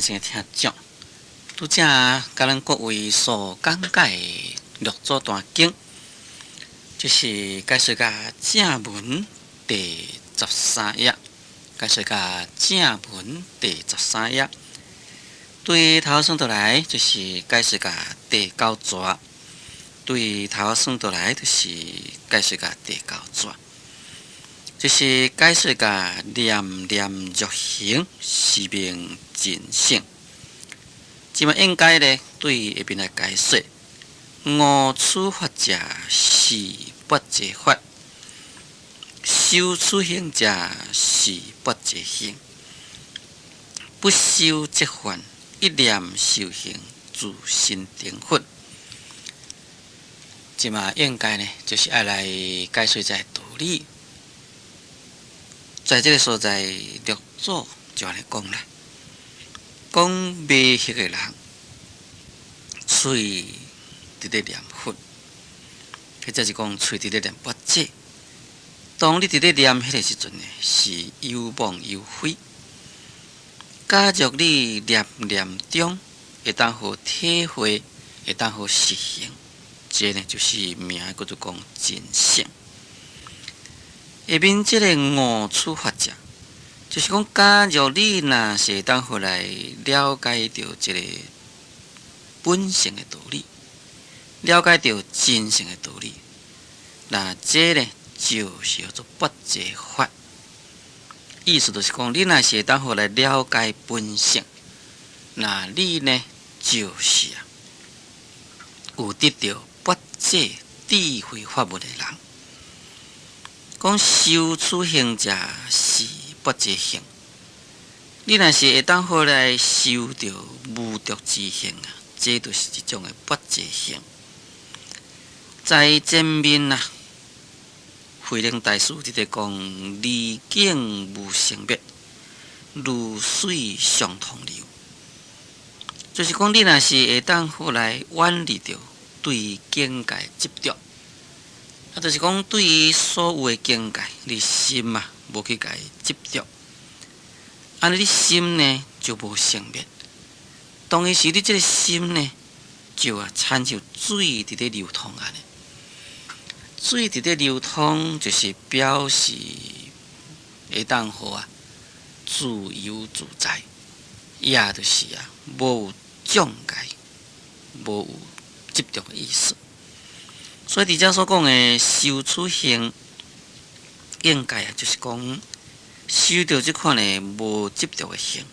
線的聽眾，拄才共咱各位所講解的六祖壇經，就是解說甲正文第十三頁，解說甲正文第十三頁。對頭算倒來，就是解說甲第九逝。對頭算倒來，就是解說甲第九逝。就是解說甲念念若行，是名真性。這馬應該咧，對下面來解說，悟此法者是跋濟法，修此行者是跋濟行。不修則幻，一念修行自心成佛。這馬應該呢，就是愛來解說這个道理。在這个所在，六祖就按呢講啦，講迷惑的人，喙佇咧念佛，或者是講喙佇咧念跋濟。當你佇咧念彼个時陣呢，是有妄有非。假若你念念中會當予體會，會當予實行，這呢就是名叫做講真性。下面這个悟此法者，就是講，假若你若是會當予來了解著這个本性的道理，了解著真性的道理，那這呢就是叫做跋濟法。意思就是講，你若是會當予來了解本性，那你呢就是啊有得著跋濟智慧法門的人。講修此行者是跋濟行，你若是會當予來修著無著之行啊，這就是一種的跋濟行。在前面啊，慧能大師佇咧講離境無生滅，如水相通流，就是講你若是會當予來遠離著對境界執著。啊，就是講對於所有的境界，你心啊無去共伊執著，按呢你心呢就無生滅。當彼時你這个心呢，就啊親像水佇咧流通按呢。水佇咧流通，就是表示會當予啊自由自在，也就是啊無有障礙，無有執著的意思。所以佇遮所講的修此行，應該啊，就是講修著這款的無執著的行，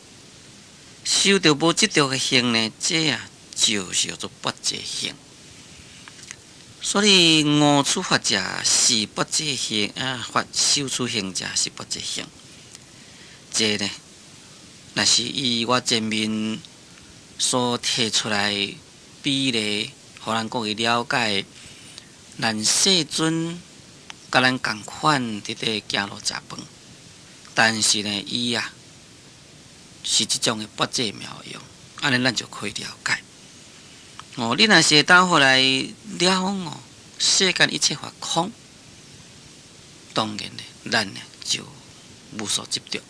修著無執著的行呢，這啊就是叫做跋濟行。所以悟此法者是跋濟行啊，法修此行者是跋濟行。這呢，若是以我前面所提出來比例，予咱各位了解。咱世尊佮咱仝款佇咧行路食飯，但是呢，伊啊是這種的跋濟妙用，按呢咱就可以了解。哦，你若是會當予來了悟世間一切法空，當然呢，咱呢就無所執著。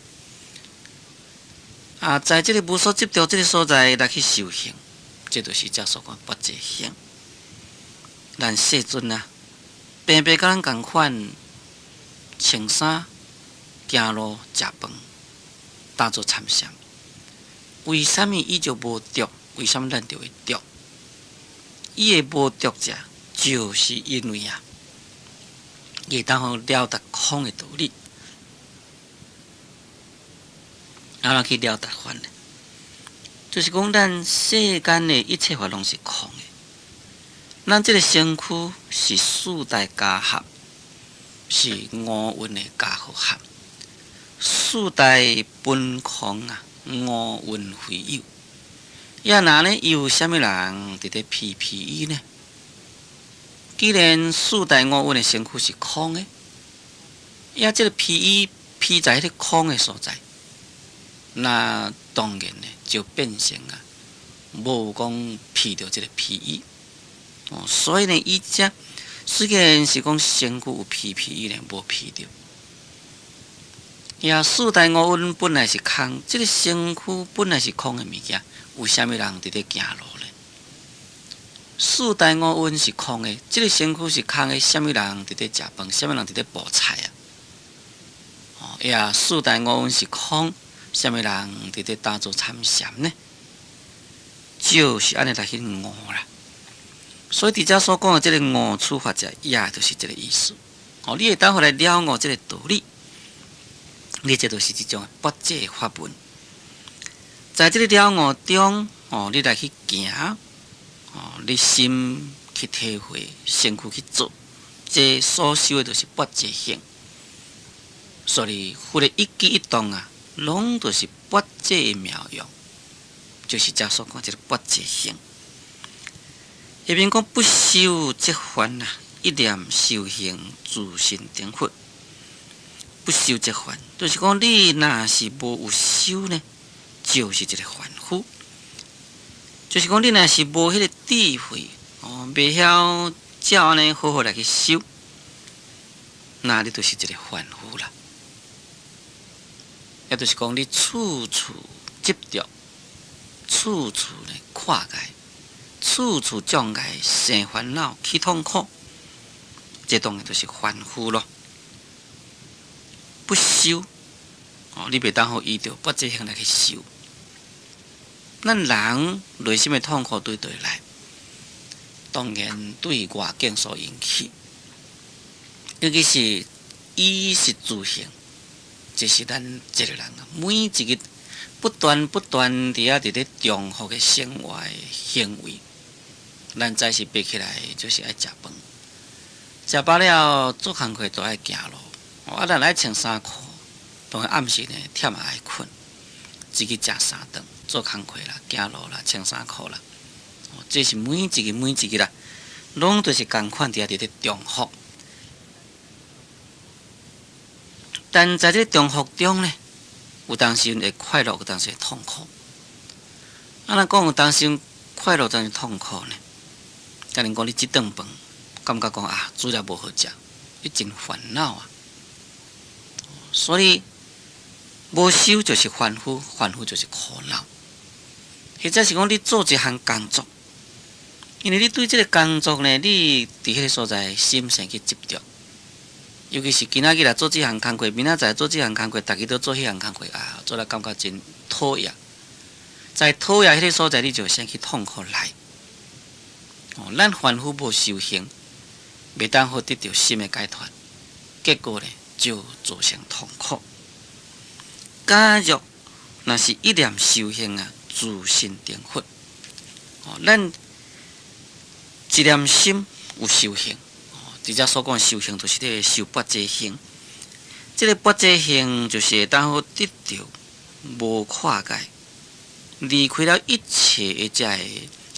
啊，在這个無所執著這个所在來去修行，這就是遮所講跋濟行。咱世尊啊，平平佮咱仝款穿衫、行路、食飯、打坐參禪，為啥物伊就無著？為啥物咱就會著？伊會無著者，就是因為啊，伊會當予了達空的道理，按怎去了達法呢？就是講，咱世間的一切法攏是空的。咱這个身軀是四大加合，是五蘊的加和合。四大本空啊，五蘊非有。也若呢，有啥物人佇咧披皮衣呢？既然四大五蘊的身軀是空的，也這个披衣披在彼个空的所在，那當然呢就變成啊，無講披著這个皮衣。哦，所以呢，伊遮雖然是講身軀有披皮衣呢，無披著。也四大五蘊本來是空，這个身軀本來是空的物件，有啥物人佇咧行路咧？四大五蘊是空的，這个身軀是空的，啥物人佇咧食飯？啥物人佇咧哺菜啊？哦，也四大五蘊是空，啥物人佇咧打坐參禪呢？就是按呢來去悟啦。所以佇遮所講的這个悟處法則，也就是這个意思。哦，你會當予來了悟這个道理，你這就是一種拔濟法門。在這个了悟中，哦，你來去行，哦，你心去體會，身軀去做，這所修的就是拔濟行。所以佛的一舉一動啊，攏都是拔濟的妙用，就是遮所講這个拔濟行。下面講不修則凡啊，一念修行自身成佛。不修則凡，就是講你若是無有修呢，就是一个凡夫。就是講你若是無彼个智慧，哦，袂曉照按呢好好來去修，那你就是一个凡夫啦。也就是講，你處處執著，處處呢跨界，處處障礙，生煩惱，起痛苦，這當然就是凡夫咯。不修，哦，你袂當予依著拔濟行來去修。咱人內心的痛苦對佗來？當然對外境所引起，尤其是衣食住行，這是咱一個人啊，每一日不斷不斷佇遐佇咧重複的生活的行為。咱早時爬起來就是愛食飯，食飽了做工課都愛行路，啊，咱愛穿衫褲，當然暗時呢忝嘛愛睏，一日食三頓，做工課啦，行路啦，穿衫褲啦，這是每一日每一日啦，攏都是仝款佇遐佇咧重複。但在這个重複中呢，有當時會快樂，有當時會痛苦。啊，咱講有當時快樂，有當時痛苦呢？假如講你這頓飯，感覺講啊，煮了無好食，你真煩惱啊。所以無修就是凡夫，凡夫就是苦惱。或者是講你做一項工作，因為你對這个工作呢，你佇彼个所在心生去執著。尤其是今仔日來做這項工課，明仔載做這項工課，逐家都做彼項工課啊，做來感覺真討厭。在討厭彼个所在，你就先去痛苦來。哦，咱凡夫無修行，袂當予得著心的解脫，結果呢就造成痛苦。假若若是一念修行啊，自身成佛。哦，咱一念心有修行。佇遮所講修行，就是咧修拔濟行。這个拔濟行就是會當予得著無跨界，離開了一切的這个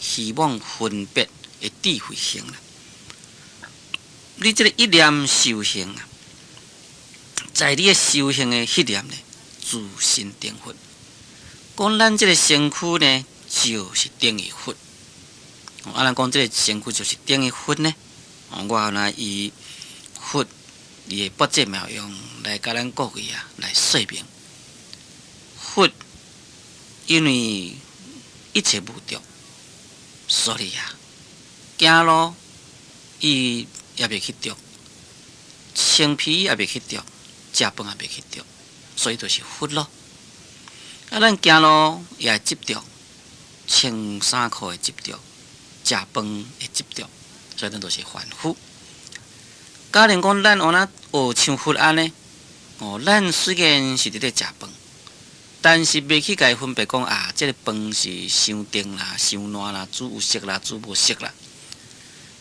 虛妄分別的智慧行啦。你這个一念修行啊，在你的修行的彼念呢，自身成佛。講咱這个身軀呢，就是等於佛。啊，咱講這个身軀就是等於佛呢。我若以佛伊的拔濟妙用來共咱各位啊來說明，佛因為一切無著，所以啊，行路伊也袂去著，穿皮也袂去著，食飯也袂去著，所以就是佛咯。啊，咱行路也會執著，穿衫褲會執著，食飯會執著。所以咱就是凡夫。假如講咱按怎學像佛按呢？哦，咱雖然是佇咧食飯，但是袂去共伊分別講啊，這个飯是傷甜啦、傷爛啦、煮有熟啦、煮無熟啦。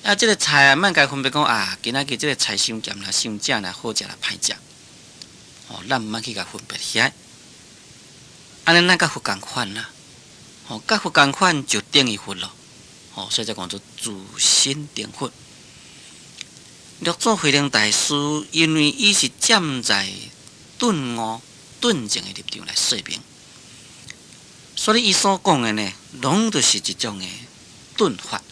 啊，這个菜啊，莫共伊分別講啊，今仔日這个菜傷鹹啦、傷正啦、好食啦、歹食。哦，咱毋通去共分別遐。按呢，咱佮佛仝款啦。哦，佮佛仝款就等於佛咯。哦，所以才講做自身成佛。六祖慧能大師因為伊是站在頓悟、頓證的立場來說明，所以伊所講的呢，攏都是一種的頓法。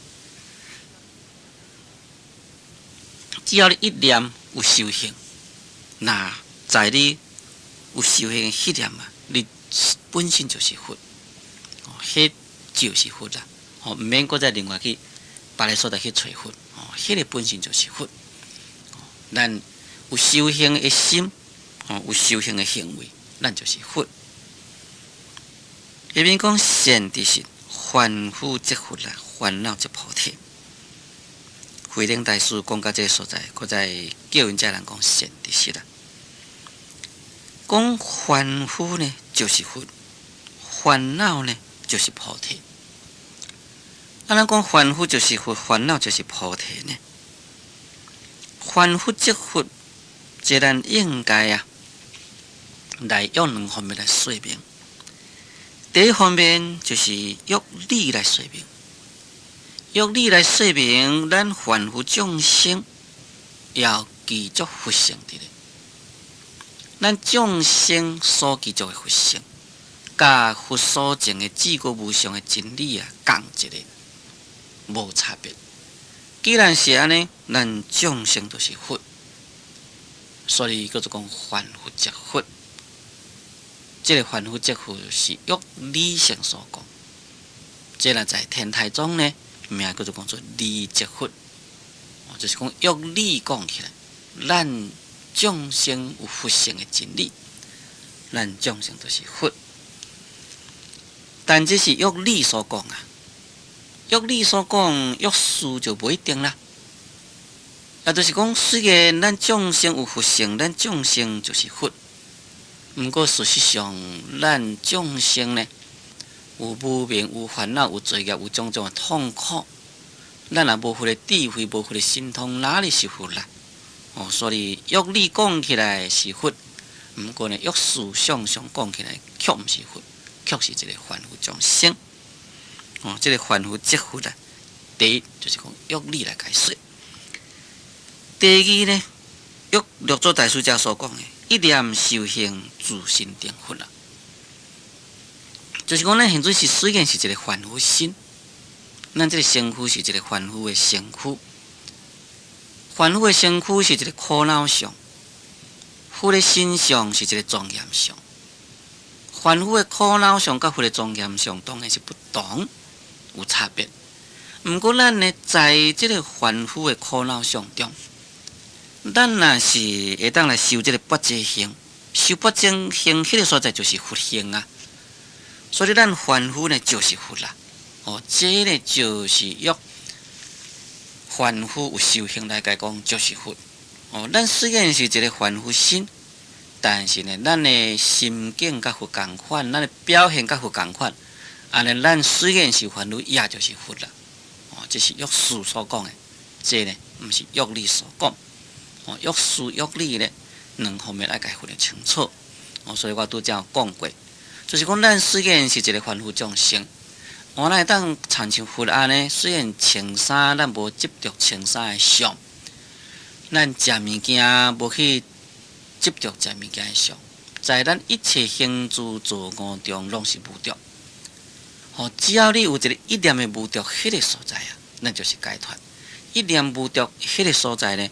只要你一念有修行，那在你有修行的彼念啊，你本身就是佛，哦，彼就是佛啦，哦，毋免閣再另外去別个所在去揣佛，哦，彼个本身就是佛。咱有修行的心，哦，有修行的行為，咱就是佛。下面講善知識，凡夫即佛啦，煩惱即菩提。慧能大師講到這个所在，閣再叫𪜶遮人講善知識啦。講凡夫呢，就是佛；煩惱呢，就是菩提。啊，咱講凡夫就是佛，煩惱就是菩提呢？凡夫即佛，這咱應該啊，來用兩方面來說明。第一方面就是用理來說明。用理來說明，咱凡夫眾生要具足佛性佇咧。咱眾生所具足的佛性，佮佛所證的至高無上的真理啊，仝一个，無差別。既然是按呢，咱眾生就是佛，所以叫做講凡夫即佛。這个凡夫即佛是用理性所講。這若在天台宗呢，名叫做講做理即佛，就是講用理講起來，咱眾生有佛性的真理，咱眾生就是佛。但這是用理所講啊，用理所講，用事就無一定啦。也就是講，雖然咱眾生有佛性，咱眾生就是佛，毋過事實上，咱眾生呢，有無明、有煩惱、有罪業、有種種的痛苦，咱若無佛的智慧、無佛的神通，哪裡是佛啦？哦，所以用理講起來是佛，毋過呢，用事相上講起來，卻毋是佛，卻是一個凡夫眾生。哦，這个凡夫即佛啊，第一就是講用理來解說。第二呢，用六祖大師遮所講的，一念修行，自心成佛啦。就是講，咱現在是雖然是一個凡夫身，咱這个身軀是一個凡夫的身軀，凡夫的身軀是一個苦惱相，佛的身相是一個莊嚴相。凡夫的苦惱相佮佛的莊嚴相當然是不同，有差別。毋過咱呢，在這个凡夫的苦惱相中，咱若是會當來修這个菩提行，修菩提行，彼个所在就是佛行啊。所以咱凡夫呢就是佛啦。哦，這呢就是用凡夫有修行來共講就是佛。哦，咱雖然是一个凡夫身，但是呢，咱的心境佮佛仝款，咱的表現佮佛仝款，按呢，咱雖然是凡夫，也就是佛啦。哦，這是用事所講的，這呢毋是用理所講。哦，用事用理呢兩方面愛共分得清楚。哦，所以我拄才有講過，就是講咱雖然是一个凡夫眾生，我會當親像佛按呢，雖然穿衫咱無執著穿衫的相，咱食物件無去執著食物件的相，在咱一切行住坐臥中攏是無著。吼，只要你有一个一念的無著，彼个所在啊，咱就是解脫。一念無著，彼个所在呢，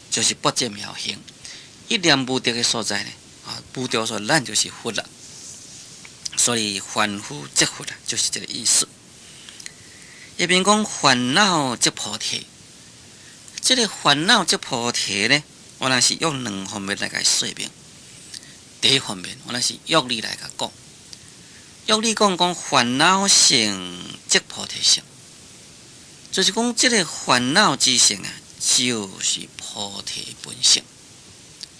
就是不正妙行。一念無著的所在呢，啊，無著所咱就是佛啦。所以凡夫即佛啦，就是這个意思。一邊講煩惱即菩提，這个煩惱即菩提呢，我若是用兩方面來共說明。第一方面，我若是用理來共講，用理講講煩惱性即菩提性，就是講這个煩惱之性啊，就是菩提本性。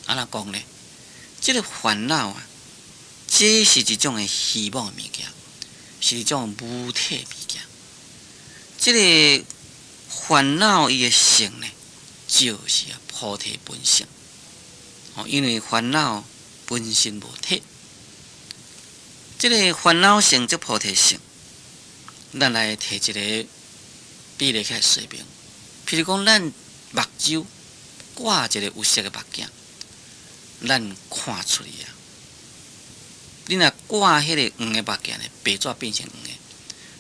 按怎講呢？這个煩惱啊，這是一種的虛妄的物件，是一種無體物件。這个煩惱伊的性呢，就是啊菩提本性。哦，因為煩惱本身無體，這个煩惱性即菩提性，咱來提一个比例起來說明。譬如講，咱目睭掛一个有色的目鏡，咱看出去啊。你若掛彼个黃的目鏡呢，白紙變成黃的；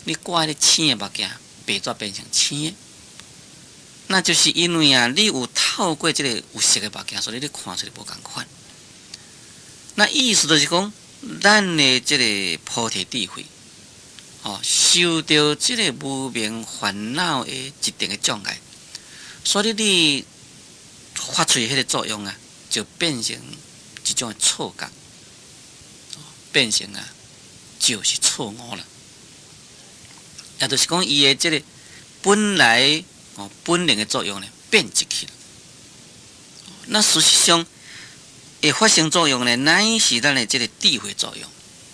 你掛彼个青的目鏡，白紙變成青的。那就是因為啊，你有透過這个有色的目鏡，所以你看出去無仝款。那意思就是講，咱的這个菩提智慧，哦，受著這个無明煩惱的一定的障礙，所以你發出彼个作用啊，就變成一種錯覺，變成啊，就是錯誤啦。也就是講，伊的這个本來哦本能的作用呢，變質去了。那事實上會發生作用呢，乃是咱的這个智慧作用。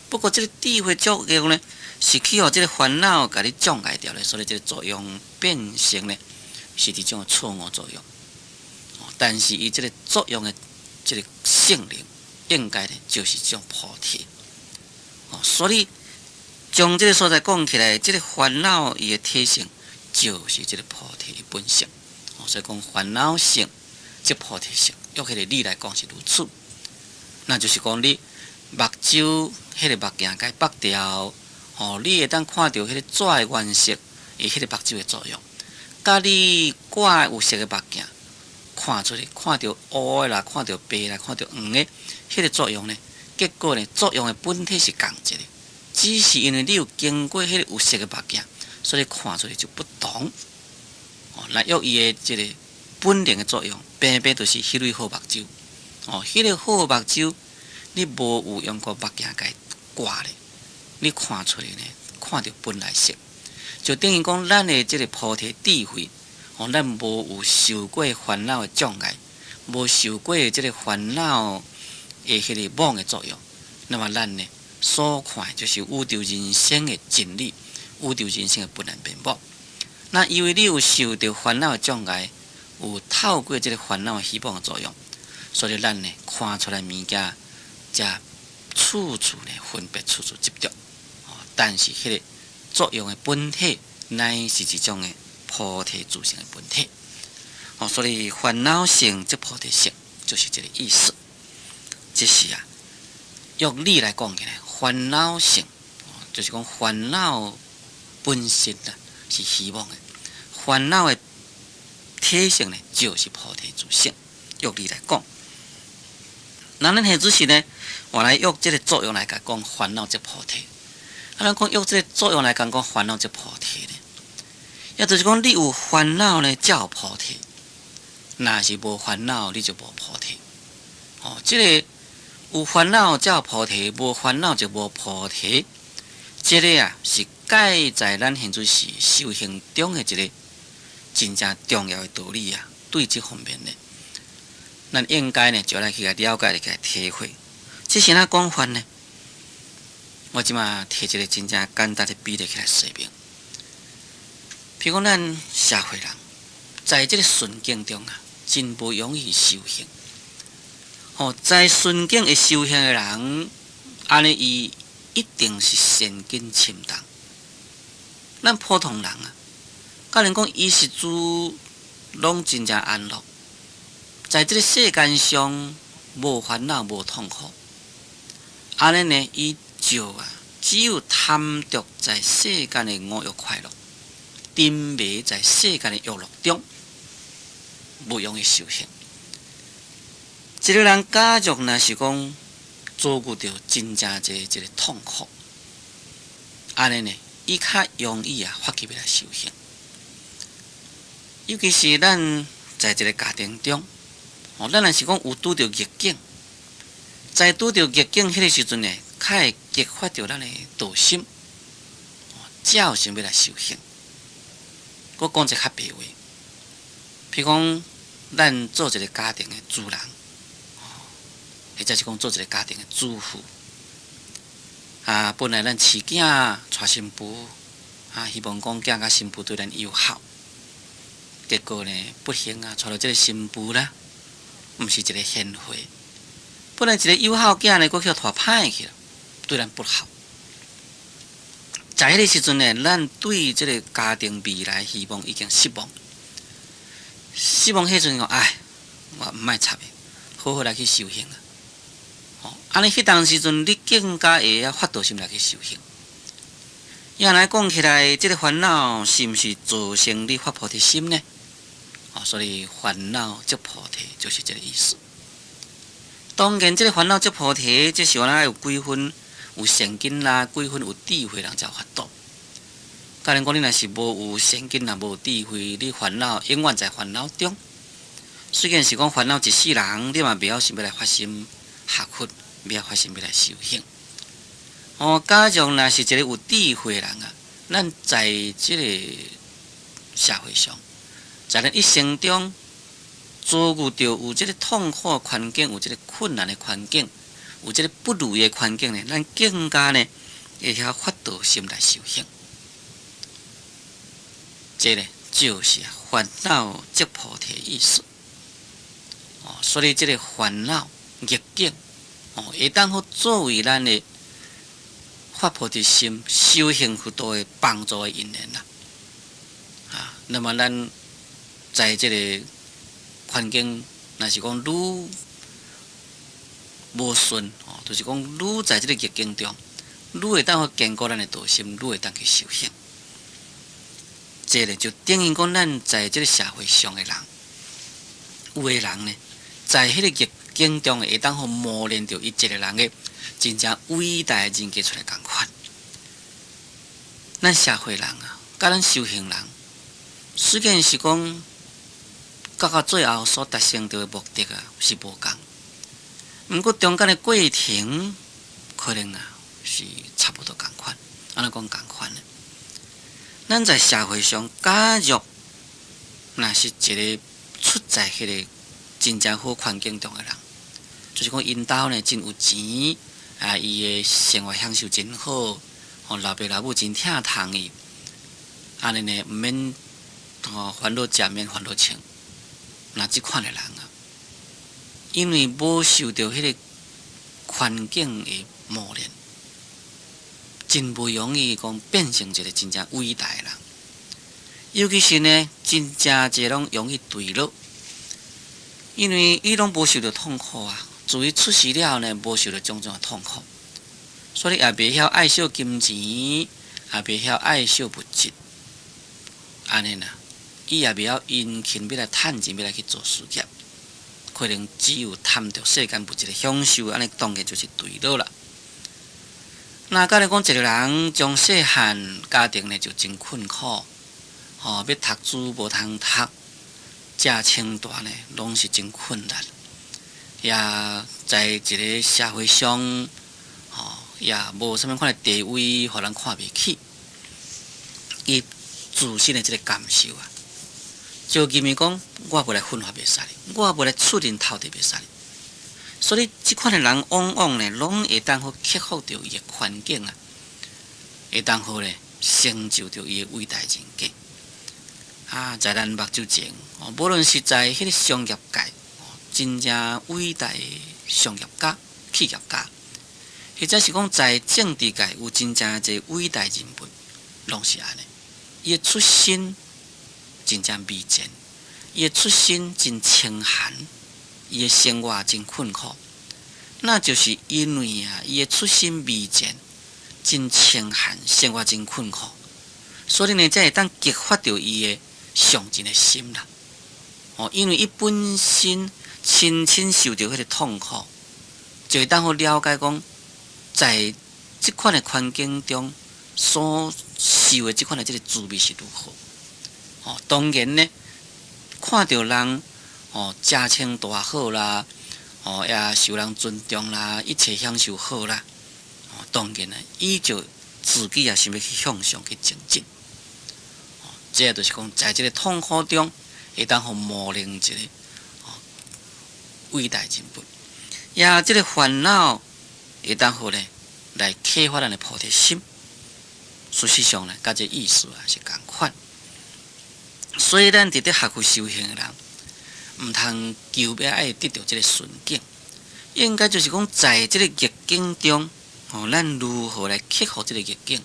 不過，這个智慧作用呢，是去予這个煩惱共你障礙掉了，所以這个作用變成呢，是一種錯誤作用。但是伊這个作用的這个性能，應該呢就是這種菩提。哦，所以將這个所在講起來，這个煩惱伊的體性就是這个菩提的本性。哦，所以講煩惱性即菩提性，用彼个理來講是如此。那就是講你目睭彼个目鏡共剝掉，哦，你會當看著彼个紙的顏色，伊彼个目睭的作用，佮你掛有色的目鏡，看出來看著烏的啦，看著白啦，看著黃的，彼个作用呢？結果呢，作用的本體是仝一个，只是因為你有經過彼个有色的目鏡，所以看出來就不同。哦，那用伊的這个本能的作用，平平就是彼蕊好目睭。哦，彼个好目睭，你無有用過目鏡共掛咧，你看出來呢，看著本來色，就等於講咱的這个菩提智慧，哦，咱無有受過煩惱的障礙，無受過這个煩惱的彼个妄的作用，那麼咱呢所看的就是宇宙人生的真理，宇宙人生的本來面目。那因為你有受著煩惱的障礙，有透過這个煩惱的虛妄的作用，所以咱呢看出來物件，才處處呢分別，處處執著。但是彼个作用的本體，乃是一種的菩提自性的本體。哦，所以煩惱性即菩提性，就是這个意思。這是啊，用理來講起來，煩惱性，就是講煩惱本身啊是虛妄的，煩惱的體性呢就是菩提自性。用理來講，那咱現此時呢，我來用這个作用來共講煩惱即菩提。啊，咱講用這个作用來講講煩惱即菩提呢，也就是講你有煩惱呢，才有菩提；若是無煩惱，你就無菩提。哦，這个有煩惱才有菩提，無煩惱就無菩提。這个啊，是蓋在咱現在是修行中的一个真正重要的道理啊。對這方面呢，咱應該呢就來去共了解，去共體會。這是按怎講法呢？我這馬提一个真正簡單的比例起來說明。譬如講，咱社會人在這个順境中啊，真無容易修行。哦，在順境會修行的人，按呢伊一定是善根深重。咱普通人啊，假如講衣食住攏真正安樂，在這个世間上無煩惱、無痛苦，按呢呢，伊就啊，只有貪著在世間的五欲快樂，沉迷在世間的欲樂中，無容易修行。一个人假如若是講遭遇著真正濟一个痛苦，按呢呢，伊較容易啊發起欲來修行。尤其是咱在一个家庭中，哦，咱若是講有拄著逆境，在拄著逆境彼个時陣呢，較會激發著咱的道心，才有想欲來修行。閣講一个較白話，譬如講，咱做一个家庭的主人，或者是講做一个家庭的主婦，啊，本來咱飼囝娶新婦，啊，希望講囝佮新婦對咱友好，結果呢，不幸啊，娶著這个新婦啦，毋是一个賢惠，本來一个友好囝呢，閣去帶歹去了，對咱不好。在彼个時陣呢，咱對這个家庭未來希望已經失望，失望彼陣講，唉，我毋愛插伊，好好來去修行啊。哦，按呢彼當時陣，你更加會曉發道心來去修行。按呢講起來，這个煩惱是毋是造成你發菩提心呢？哦，所以煩惱即菩提就是這个意思。當然，這个煩惱即菩提，這是咱愛有幾分有善根啦，幾分有智慧人才有法度。假如講你若是無有善根，若無有智慧，你煩惱永遠在煩惱中。雖然是講煩惱一世人，你嘛袂曉想欲來發心學佛，袂曉發心欲來修行。哦，假如若是一个有智慧的人啊，咱在這个社會上，在咱一生中遭遇著有這个痛苦的環境，有這个困難的環境，有這个不如意的環境呢，咱更加呢會曉發道心來修行。這个就是煩惱即菩提意思。哦，所以這个煩惱逆境，哦，會當好作為咱的發菩提心、修行佛道的幫助的因緣啦。啊，那麼咱在這个環境，若是講愈無順，哦，就是講愈在這个逆境中，愈會當好堅固咱的道心，愈會當去修行。這个就等於講，咱在這个社會上的人，有的人呢，在彼个逆境中會當好磨練著伊一個人的真正偉大的人格出來仝款。咱社會人啊，佮咱修行人，雖然是講到最後所達成著的目的啊是無仝，毋過中間的過程可能啊是差不多仝款。按怎講仝款呢？咱在社會上，假若若是一個出在彼个真正好環境中的人，就是講𪜶兜呢真有錢，啊，伊的生活享受真好，吼，老爸老母真疼疼伊，按呢呢毋免吼煩惱食，免煩惱穿。若這款的人啊，因為無受著彼个環境的磨練，真袂容易講變成一個真正偉大的人。尤其是呢，真正濟攏容易墜落，因為伊攏無受著痛苦啊。自伊出世了後呢，無受著種種的痛苦，所以也袂曉愛惜金錢，也袂曉愛惜物質，按呢啦，伊也袂曉殷勤欲來趁錢，欲來去做事業，可能只有貪著世間物質的享受，按呢當然就是墜落啦。那假如講一個人從細漢家庭呢就真困苦，吼，欲讀書無通讀，食穿帶呢攏是真困難，也在一個社會上，吼，也無啥物款的地位，予人看袂起。伊自身的這个感受啊，就認為講我欲來奮發袂使，我欲來出人頭地袂使。所以這款的人往往呢，攏會當好克服著伊的環境啊，會當好咧成就著伊的偉大人格。啊，在咱目睭前，無論是在彼个商業界，真正偉大的商業家、企業家，或者是講在政治界有真正濟偉大人物，攏是按呢。伊的出身真正微賤，伊的出身真清寒，伊的生活真困苦。那就是因為啊，伊的出身微賤，真清寒，生活真困苦，所以呢，才會當激發著伊的上進的心啦。哦，因為伊本身親身受著彼个痛苦，就會當好了解講，在這款的環境中所受的這款的這个滋味是如何。哦，當然呢，看著人哦，食穿帶好啦，哦，也受人尊重啦，一切享受好啦，哦，當然呢，伊就自己也想欲去向上去前進。哦，這个就是講，在這个痛苦中，會當予磨練一個哦偉大人物。也這个煩惱會當予呢來啟發咱的菩提心。事實上呢，佮這意思啊是仝款。所以咱佇咧學佛修行的人，毋通求欲愛得著這个順境，應該就是講，在這個逆境中，哦，咱如何來克服這個逆境？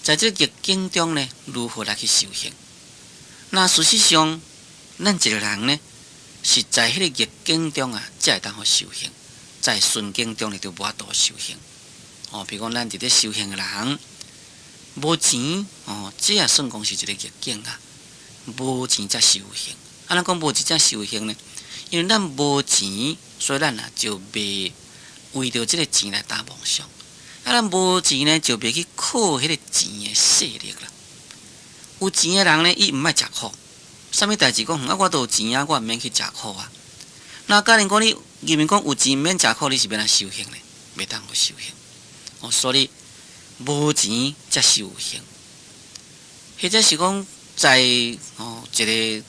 在這個逆境中呢，如何來去修行？那事實上，咱一個人呢，是在彼个逆境中啊，才會當好修行；在順境中呢，就無法度修行。哦，比如講，咱佇咧修行的人，無錢哦，這也算講是一個逆境啊。無錢才修行，按怎講無錢才修行呢？因為咱無錢，所以咱啊就袂為著這个錢來打妄想。啊，咱無錢呢，就袂去靠彼个錢的勢力啦。有錢的人呢，伊毋愛食苦。啥物代誌講，啊，我都有錢啊，我毋免去食苦啊。那假如講你明明講有錢毋免食苦，你是欲按怎修行呢？袂當去修行。哦，所以無錢才是有行，或者是講在一个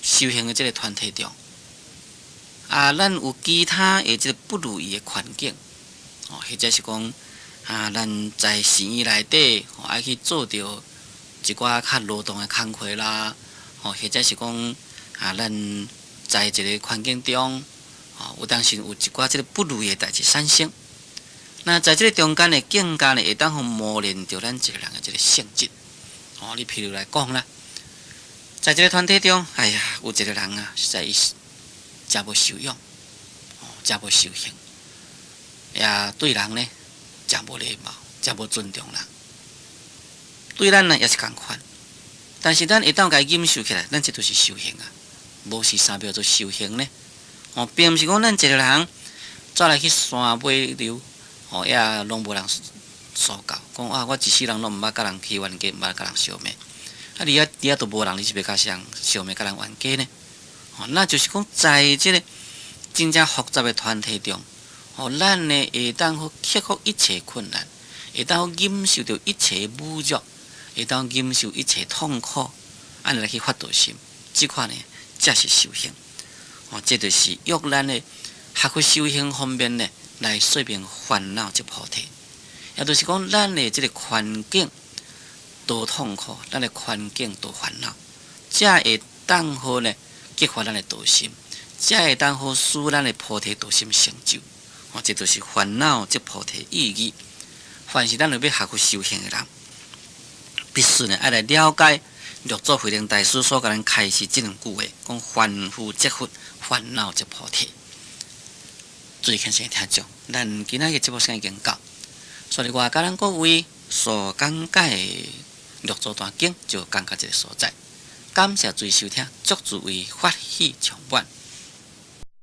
修行的這个團體中，啊，咱有其他的這个不如意的環境，哦，或者是講啊，咱在寺院內底，愛去做著一寡較勞動的工課啦，哦，或者是講啊，咱在一个環境中，哦，有當時有一寡這个不如意的代誌產生。那在這个中間的境界呢，會當予磨練著咱一个人的這个性質。哦，你譬如來講啦，在這个團體中，哎呀，有一个人啊，實在伊是誠無修養，哦，誠無修行，也對人呢，誠無禮貌，誠無尊重人，對咱呢也是仝款。但是咱會當共伊忍受起來，咱這就是修行啊。無是啥叫做修行呢？哦，並毋是講咱一个人走來去山尾溜。哦，也攏無人相較，講啊，我一世人攏毋捌佮人起冤家，毋捌佮人相罵。啊，你遐佇遐都無人，你是欲佮啥人相罵，佮人冤家呢？哦，那就是講，在這个真正複雜的團體中，哦，咱呢會當好克服一切困難，會當好忍受著一切侮辱，會當忍受一切痛苦，按呢來去發道心，這款呢才是修行。哦，這就是約咱的學佛修行方面呢，來說明煩惱即菩提，也就是講，咱的這个環境多痛苦，咱的環境多煩惱，才會當好呢激發咱的道心，才會當好使咱的菩提道心成就。哦，這就是煩惱即菩提意義。凡是咱欲欲學佛修行的人，必須呢愛來了解六祖慧能大師所共咱開示這兩句話，講凡夫即佛，煩惱即菩提。注意聽先聽眾，咱今仔日節目時間已經到，所以我共咱各位所講解的六祖壇經就講到這个所在。感謝注意收聽，祝諸位法喜充滿。